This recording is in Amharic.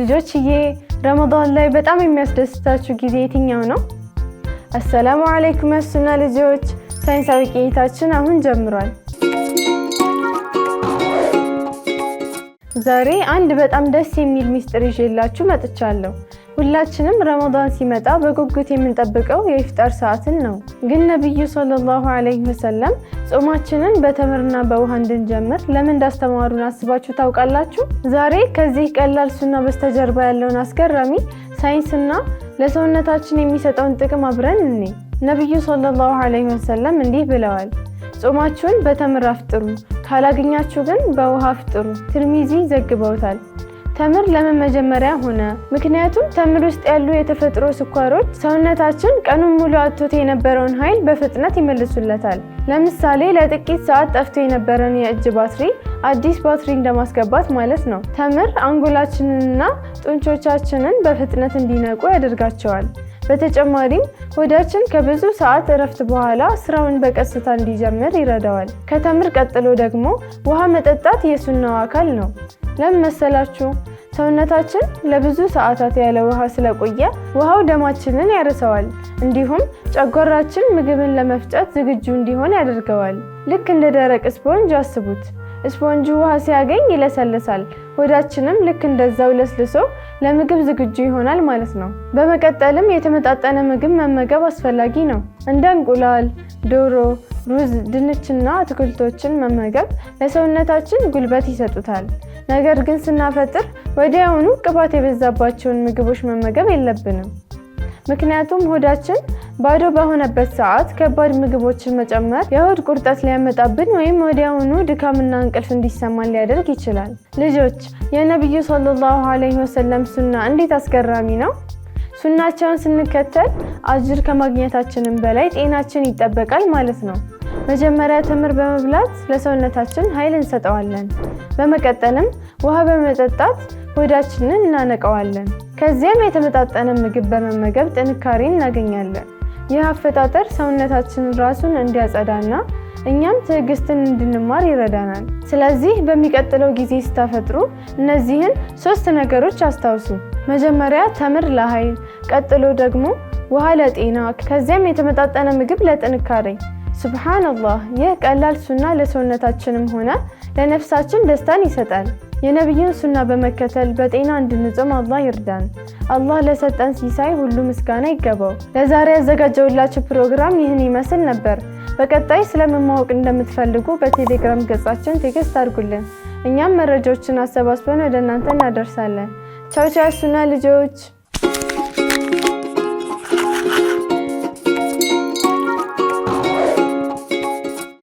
ልጆችዬ፣ ረመዳን ላይ በጣም የሚያስደስታችሁ ጊዜ የትኛው ነው? አሰላሙ አለይኩም የሱና ልጆች፣ ሳይንሳዊ ቅኝታችን አሁን ጀምሯል። ዛሬ አንድ በጣም ደስ የሚል ሚስጥር ይዤላችሁ መጥቻለሁ። ሁላችንም ረመዳን ሲመጣ በጉጉት የምንጠብቀው የኢፍጣር ሰዓትን ነው። ግን ነቢዩ ሰለላሁ ዐለይሂ ወሰለም ጾማችንን በተምርና በውሃ እንድንጀምር ለምን እንዳስተማሩን አስባችሁ ታውቃላችሁ? ዛሬ ከዚህ ቀላል ሱና በስተጀርባ ያለውን አስገራሚ ሳይንስና ለሰውነታችን የሚሰጠውን ጥቅም አብረን እኔ። ነቢዩ ሰለላሁ ዐለይሂ ወሰለም እንዲህ ብለዋል፣ ጾማችሁን በተምር አፍጥሩ፣ ካላገኛችሁ ግን በውሃ አፍጥሩ። ትርሚዚ ዘግበውታል። ተምር ለምን መጀመሪያ ሆነ? ምክንያቱም ተምር ውስጥ ያሉ የተፈጥሮ ስኳሮች ሰውነታችን ቀኑን ሙሉ አጥቶት የነበረውን ኃይል በፍጥነት ይመልሱለታል። ለምሳሌ ለጥቂት ሰዓት ጠፍቶ የነበረን የእጅ ባትሪ አዲስ ባትሪ እንደማስገባት ማለት ነው። ተምር አንጎላችንንና ጡንቾቻችንን በፍጥነት እንዲነቁ ያደርጋቸዋል። በተጨማሪም ሆዳችን ከብዙ ሰዓት እረፍት በኋላ ስራውን በቀስታ እንዲጀምር ይረዳዋል። ከተምር ቀጥሎ ደግሞ ውሃ መጠጣት የሱናው አካል ነው። ለምን መሰላችሁ? ሰውነታችን ለብዙ ሰዓታት ያለ ውሃ ስለቆየ ውሃው ደማችንን ያርሰዋል። እንዲሁም ጨጓራችን ምግብን ለመፍጨት ዝግጁ እንዲሆን ያደርገዋል። ልክ እንደ ደረቅ ስፖንጅ አስቡት። ስፖንጁ ውሃ ሲያገኝ ይለሰልሳል። ሆዳችንም ልክ እንደዛው ለስልሶ ለምግብ ዝግጁ ይሆናል ማለት ነው። በመቀጠልም የተመጣጠነ ምግብ መመገብ አስፈላጊ ነው። እንደ እንቁላል፣ ዶሮ፣ ሩዝ፣ ድንችና አትክልቶችን መመገብ ለሰውነታችን ጉልበት ይሰጡታል። ነገር ግን ስናፈጥር ወዲያውኑ ቅባት የበዛባቸውን ምግቦች መመገብ የለብንም። ምክንያቱም ሆዳችን ባዶ በሆነበት ሰዓት ከባድ ምግቦችን መጨመር የሆድ ቁርጠት ሊያመጣብን ወይም ወዲያውኑ ድካምና እንቅልፍ እንዲሰማን ሊያደርግ ይችላል። ልጆች፣ የነቢዩ ሰለላሁ ዐለይሂ ወሰለም ሱና እንዴት አስገራሚ ነው! ሱናቸውን ስንከተል አጅር ከማግኘታችንም በላይ ጤናችን ይጠበቃል ማለት ነው። መጀመሪያ ተምር በመብላት ለሰውነታችን ኃይል እንሰጠዋለን። በመቀጠልም ውሃ በመጠጣት ሆዳችንን እናነቀዋለን። ከዚያም የተመጣጠነ ምግብ በመመገብ ጥንካሬ እናገኛለን። ይህ አፈጣጠር ሰውነታችን ራሱን እንዲያጸዳና እኛም ትዕግስትን እንድንማር ይረዳናል። ስለዚህ በሚቀጥለው ጊዜ ስታፈጥሩ እነዚህን ሶስት ነገሮች አስታውሱ። መጀመሪያ ተምር ለኃይል፣ ቀጥሎ ደግሞ ውሃ ለጤና፣ ከዚያም የተመጣጠነ ምግብ ለጥንካሬ። ሱብሃነላህ፣ ይህ ቀላል ሱና ለሰውነታችንም ሆነ ለነፍሳችን ደስታን ይሰጣል። የነቢዩን ሱና በመከተል በጤና እንድንጾም አላህ ይርዳን። አላህ ለሰጠን ሲሳይ ሁሉ ምስጋና ይገባው። ለዛሬ ያዘጋጀውላችሁ ፕሮግራም ይህን ይመስል ነበር። በቀጣይ ስለምን ማወቅ እንደምትፈልጉ በቴሌግራም ገጻችን text አድርጉልን። እኛም መረጃዎችን አሰባስበን ወደ እናንተ እናደርሳለን። ቻው ቻው ሱና ልጆች።